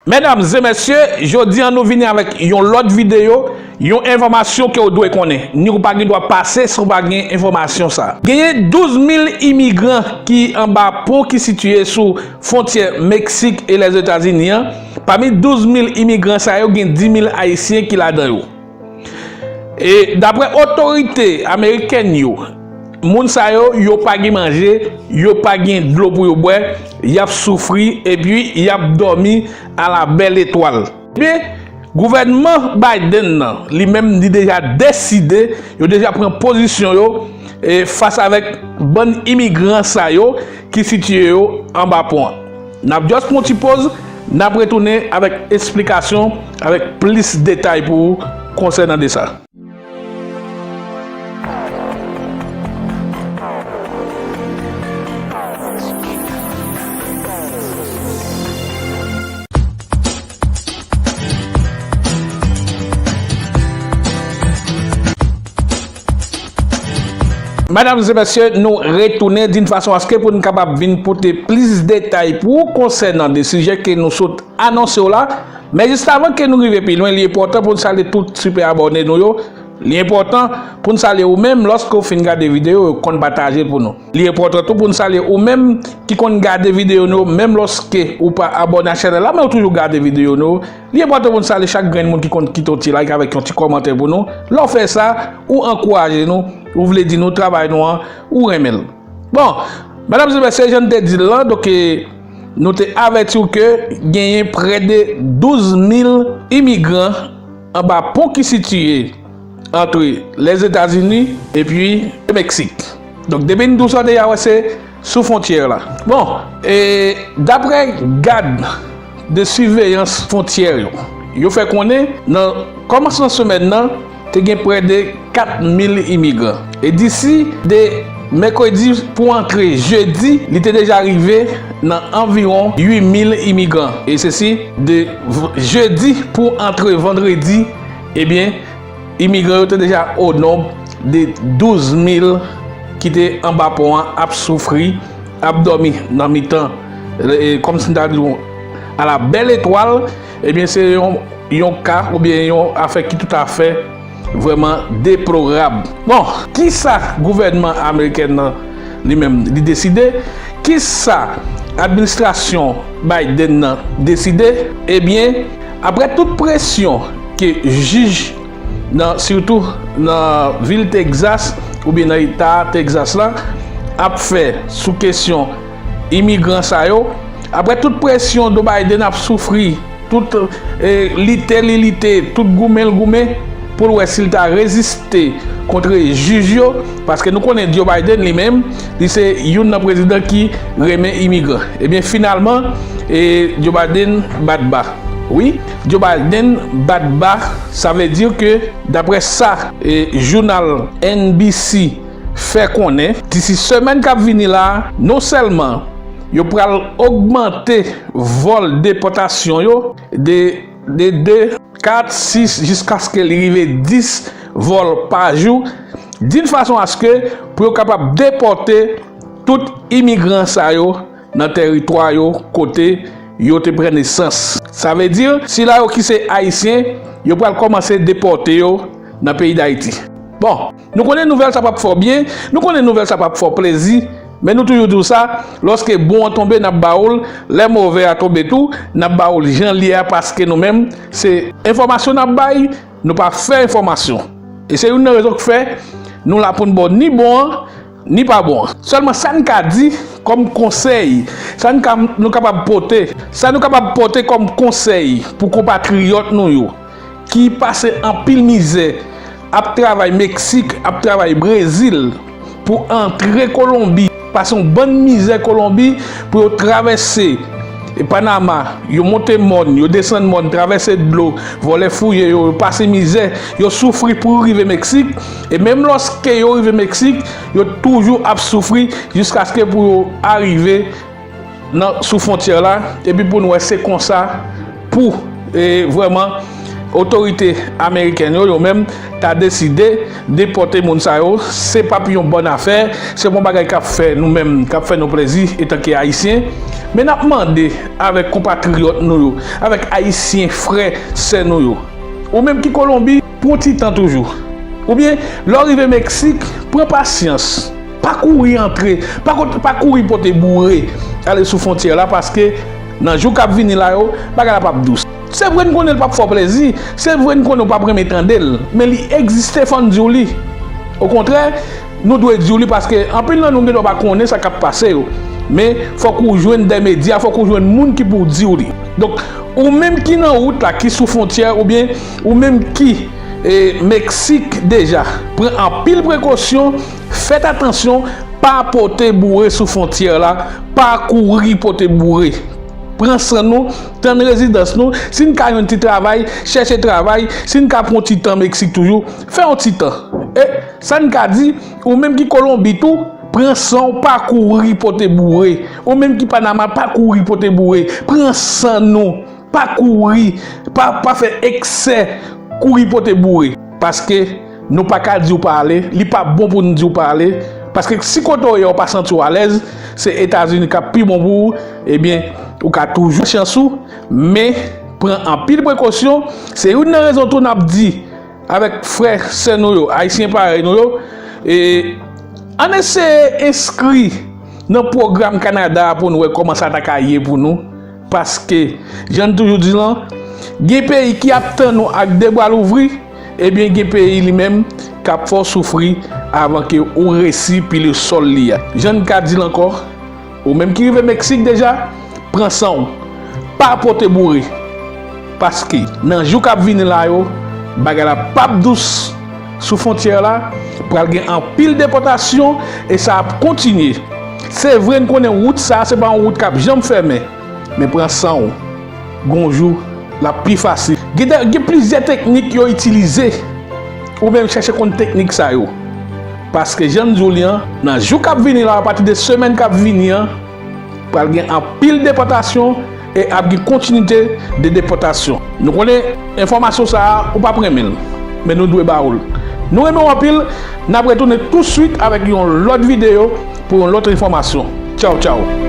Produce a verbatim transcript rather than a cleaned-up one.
Medam e mesye, jodi a nou vini avèk yon lòt videyo, yon enfòmasyon ke w dwe konnen. Ni ou pa gen dwa pase san w pa gen enfòmasyon sa. Genyen douz mil imigran ki anba pon ki sitiye sou fwontyè Meksik e Lèzetazini an. Pami douz mil imigran sa yo, gen dis mil Ayisyen ki ladan yo. E daprè otorite amerikèn yo, moun sa yo, yo pa gen manje, yo pa gen dlo pou yo bwè, y ap soufri, epi y ap dòmi a la bèl etwal. Ebyen, gouvènman Biden nan, li menm, li deja deside, yo deja pran pozisyon yo, e fas avèk bann imigran sa yo ki sitiye yo anba pon an. N ap just pran yon ti poz, n ap retounen avèk esplikasyon, avèk plis detay pou ou konsènan de sa. Medam e mesye, nou retounen di yon fason aske pou n kapab vin pote plis detay pou ou konsènan de sijè ke nou sot anonse w la. Men jis avan ke nou rive pi lwen, li enpòtan pou n salye tout sipè abòne nou yo. Li enpòtan pou n salye ou menm lòske w fin gade videyo, w konn pataje l pou nou. Li enpòtan tou pou n salye ou menm ki konn gade videyo nou yo, menm lòske ou pa abòne a chanèl la, men ou toujou gade videyo nou yo. Li enpòtan pou n salye chak grenn moun ki konn kite yon ti like avèk yon ti kòmantè pou nou. Lè w fè sa, ou ankouraje nou, ou vle di nou travay nou an, ou renmen l. Bon, medam e mesye, jan n te di l lan, donk, e, nou te avèti w ke genyen prè de douz mil imigran anba pon ki sitiye antre Lèzetazini epi Meksik. Donk, depi n di w sa, w deja wè se sou fwontyè la. Bon, e, daprè gad de siveyans fwontyè yo, yo fè konnen nan kòmansman semèn nan, te gen prè de kat mil imigran. E disi de mèkredi pou antre jedi, li te deja rive nan anviwon uit mil imigran. E sesi de v-, jedi pou antre vandredi, ebyen, imigran yo te deja o nonb de douz mil ki te anba pon an ap soufri, ap dòmi nan mitan, e, kòmsi n ta di w, a la bèl etwal, ebyen, se yon, yon ka oubyen yon afè ki toutafè vrèman deplorab. Bon, kisa gouvènman amerikèn nan li menm li deside? Kisa administrasyon Biden nan deside? Ebyen, aprè tout presyon ke jij nan, sitou nan vil Texas oubyen nan eta Texas la, ap fè sou kesyon imigran sa yo, aprè tout presyon Joe Biden ap soufri, tout, e, lite li lite, tout goumen l goumen, pou l wè si l ta reziste kont jij yo, paske nou konnen Joe Biden li menm, li se youn nan prezidan ki renmen imigran. Ebyen, finalman, e, Joe Biden bat ba. Wi, Joe Biden bat ba, sa vle di ke, daprè sa, e, jounal N B C fè konnen, disi semèn k ap vini la, non sèlman yo pral ogmante vòl depòtasyon yo de, de de, kat, sis, jiskaske li rive dis vòl pa jou, di yon fason aske pou yo kapab depòte tout imigran sa yo nan tèritwa yo kote yo te pran nesans. Sa vle di, sila yo ki se Ayisyen, yo pral kòmanse depòte yo nan peyi Dayiti. Bon, nou konnen nouvèl sa p ap fè w byen, nou konnen nouvèl sa p ap fè w plezi, men nou toujou di w sa, lòske bon an tonbe, n ap ba w l, lè move a tonbe tou, n ap ba w l jan l ye a, paske nou menm, se enfòmasyon n ap bay, nou pa fè enfòmasyon. E se youn nan rezon k fè nou la pou n ba w ni bon an, ni pa bon an. Sèlman sa n ka di kòm konsèy, sa n ka, nou kapab pote, sa nou kapab pote kòm konsèy pou konpatriyòt nou yo ki pase anpil mizè, ap travay Meksik, ap travay Brezil, pou antre Kolonbi, pase yon bann mizè Kolonbi pou yo travèse Panama, yo monte mòn, yo desann mòn, travèse dlo, vòlè fouye yo, yo pase mizè, yo soufri pou yo rive Meksik. E menm lòske yo rive Meksik, yo toujou ap soufri jiskaske pou yo arive nan, sou fwontyè la. Epi pou n wè se konsa pou, e, vrèman, Otorite amerikèn yo, yo menm, ta deside depòte moun sa yo, se p ap yon bòn afè, se p yon bagay k ap fè nou menm, k ap fè nou plezi etanke Ayisyen. Men n ap mande avèk konpatriyòt nou yo, avèk Ayisyen frè, sè nou yo. Ou menm ki Kolonbi, pran ti tan toujou. Oubyen, lè w rive Meksik, pran pasyans. Pa kouri antre, pa, pa kouri pote boure ale sou fwontyè la, paske nan jou k ap vini la yo, bagay la p ap dous. Se vre, n konnen l p ap fè w plezi, se vre, n konnen w p ap renmen tande l, men li egziste, fò n di w li. Okontrè, nou dwe di w li, paske anpil nan nou gendwa pa konnen sa k ap pase yo. Men fòk ou jwenn dè medya, fòk ou jwenn moun ki pou di w li. Donk, ou menm ki nan wout la, ki sou fwontyè, oubyen ou menm ki, e, Meksik deja, pran anpil prekosyon, fèt atansyon, pa pote boure sou fwontyè la, pa kouri pote boure. Pran san nou, tann rezidans nou. Si n ka jwenn ti travay, chèche travay. Si n ka pran ti tan Meksik toujou, fè yon ti tan. E sa n ka di, ou menm ki Kolonbi tou, pran san w, pa kouri pote boure. Ou menm ki Panama, pa kouri pote boure. Pran san nou, pa kouri, pa, pa fè eksè, kouri pote boure. Paske nou pa ka di w pa ale, li pa bon pou n di w pa ale. Paske si kote w ye a w pa santi w alèz, se Etazini k ap pi bon pou ou, ebyen, ou ka toujou chans ou, men pran anpil prekosyon. Se youn nan rezon tou n ap di avèk frè, sè nou yo, Ayisyen parèy nou yo, e ann eseye enskri nan pwogram Kanada a pou n wè kòman sa ta ka ye pou nou. Paske, jan n toujou di lan, gen peyi ki ap tann ou ak de bra louvri, ebyen, gen peyi li menm k ap fè w soufri avan ke ou resi pile sòl li a. Jan n ka di l ankò, ou menm ki rive Meksik deja, pran san w. Pa pote boure. Paske, nan jou k ap vini la yo, bagay la p ap dous sou fwontyè la, pral gen anpil depòtasyon e sa ap kontinye. Se vre, n konnen wout sa a, se pa yon wout k ap janm fèmen. Men pran san w. Gon jou, l ap pi fasil. Gen de, gen plizyè teknik yo itilize. Ou menm chèche konn teknik sa yo. Paske jan n di w li an, nan jou k ap vini la, apati de semèn k ap vini an, pral gen anpil depòtasyon e ap gen kontinite de depòtasyon. Nou konnen enfòmasyon sa a, ou p ap renmen l, men nou dwe ba w l. Nou renmen w anpil, n ap retounen touswit avèk yon lòt videyo pou yon lòt enfòmasyon. Tchaw, tchaw.